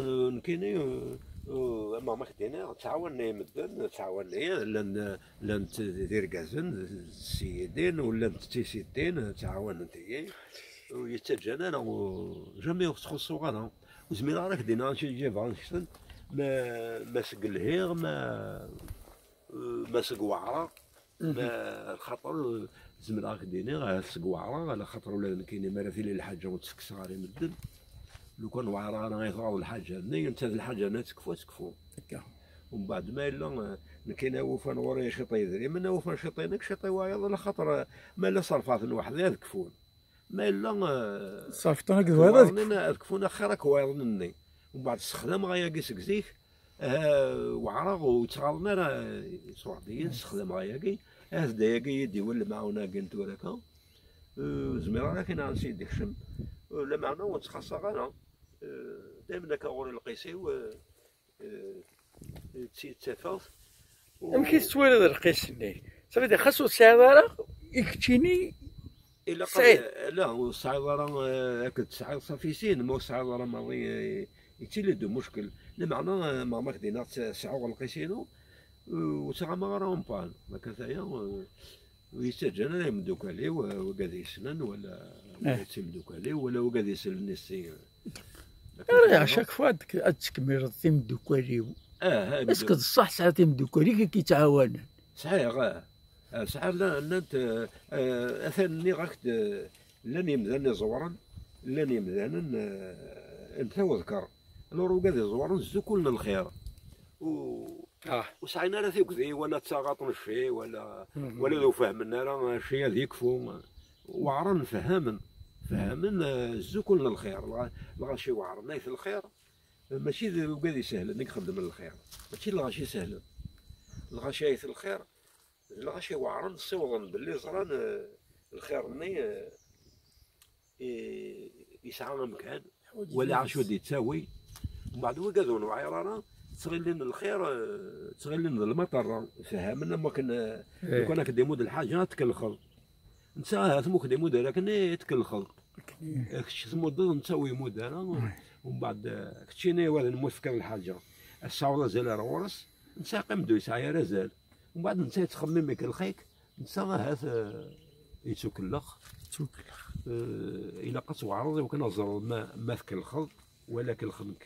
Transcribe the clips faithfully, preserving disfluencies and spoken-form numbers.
Nekkini, eh, eh, ama ma k-d-iniɣ, ttɛawanen i medden, ttɛawanen i, llan, llan d irgazen, d ssiyidin, u llan d tisiddin, ttɛawanen-iyi. Ur yi-ttaǧǧan ara, u jamais ur ttxuṣṣuɣ ara. Ur zmireɣ ara ad k-d-iniɣ ansi ǧǧibeɣ aneksen, ma, ma seg lhiɣ, ma, eh, ma seg weɛraɣ, ma lxaṭer, eh, zemreɣ ad k-d-iniɣ, ahat seg weɛraɣ, ala xaṭer ula d nekkini mi ara tili lḥaǧa ur tt-fkeṣṣeɣ ara i medden. Lukan weɛraɣ ara i tɣaḍ lḥaǧa-nni, netta d lḥaǧa-nni ad tekfu, ad tekfu. Akka. Umbeɛd ma yella, eh, nekkini awufan ɣur-i ciṭ n yedrimen, awufan ciṭ-inek, ciṭ i wayeḍ, ala xaṭer, eh, ma la ṣerfeɣ-ten weḥd-i ad kfun. Ma yella, eh, ṣerfeɣ-ten akked wayeḍ ad kfun. Ad kfun axir akk wayeḍ-nni. Umbeɛd ssexdameɣ ayagi seg zik, eh, weɛreɣ ur ttɣaḍen ara, eh, iṣuɛed-iyi, ssexdameɣ ayagi. Ahat d ayagi i yi-d-iwin lemɛawna-agi n tura akka. Eh, ur zmireɣ ara kan ansi i d-ikcem. Eh, lameɛna ur ttxaṣṣaɣ ara. Eh, daymen akka ɣur-i lqis-iw, eh, eh, d ti-, d tafawt. U amek i tettwaliḍ lqis-nni? Ça veut dire, xas ur tesɛiḍ ara, i keččini ilaq ad, tesɛiḍ. La, ur tesɛiḍ ara, eh, akked tesɛiḍ safi sin, ma ur tesɛiḍ ara maḍi, eh, yettili-d umuckel. Lameɛna, eh, ma, ma k-d-iniɣ tt-, sɛuɣ lqis-inu, eh, ur ttɣamaɣ ara en panne. Akka taya, eh, ur yi-ttaǧǧan ara imeddukal-iw, eh, wigad yessnen, wala, eh, d timeddukal-iw, wala wigad yessnen issi. Ara, à chaque fois ad, ad tkemmileḍ timeddukal-iw. Ah, ah, est-ce que d ṣṣeḥ tesɛiḍ timeddukal-ik i k-yettɛawanen? Sɛiɣ, ah. Ah, sɛiɣ, la-, llant, eh, eh, atan nniɣ-ak-d, eh, llan yemdanen iẓewren, llan yemdanen, eh, n taweḍkar. Alors, wigad iẓewren zzukulen lxir. U-, Ah. Ur sɛin ara tugdi, wala d taɣaṭ n cci, wala, Mhm. wala d ur fehmen ara cci ad yekfu. Weɛren fehamen. Fehamen, eh, zzukulen lxir. Lɣa-, lɣaci weɛren ayt lxir. Mačči d wigad isehlen i ixeddmen lxir. Mačči d lɣaci isehlen. Lɣaci ayt lxir, d lɣaci weɛren ssiwḍen belli ẓran, eh, lxir-nni, eh, i-, yesɛa amkan, wala acu d-yettawi. Mbeɛd wigad ur newɛir ara, ttɣilin lxir, eh, ttɣilin d lmaṭerra, fehamen am wakken, eh, Eh. lukan ad k-d-imudd lḥaǧa, ad tkellxeḍ. Netta ahat ma ur k-d-imudd ara akken, eh, tkellxeḍ. Akken. Eh, kečč tmuddeḍ, netta ur imudd ara. Ouais. Umbeɛd, eh, keččini, wa d nmu tefkiḍ lḥaǧa, ad tesɛuḍ azal ar ɣur-s, netta yeqqim-d ur yesɛi ara azal. Umbeɛd netta yettxemmim ikellex-ik, netta ahat, eh, yettukellex. Yettukellex. Eh, ilaq ad tweɛreḍ i wakken ad teẓreḍ ma, ma tkellxeḍ wala kellxen-k.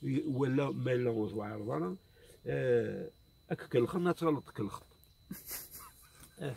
I-, wala ma yella ur tweɛreḍ ara, eh, ad k-kellxen, ad tɣileḍ tkellxeḍ. Eh,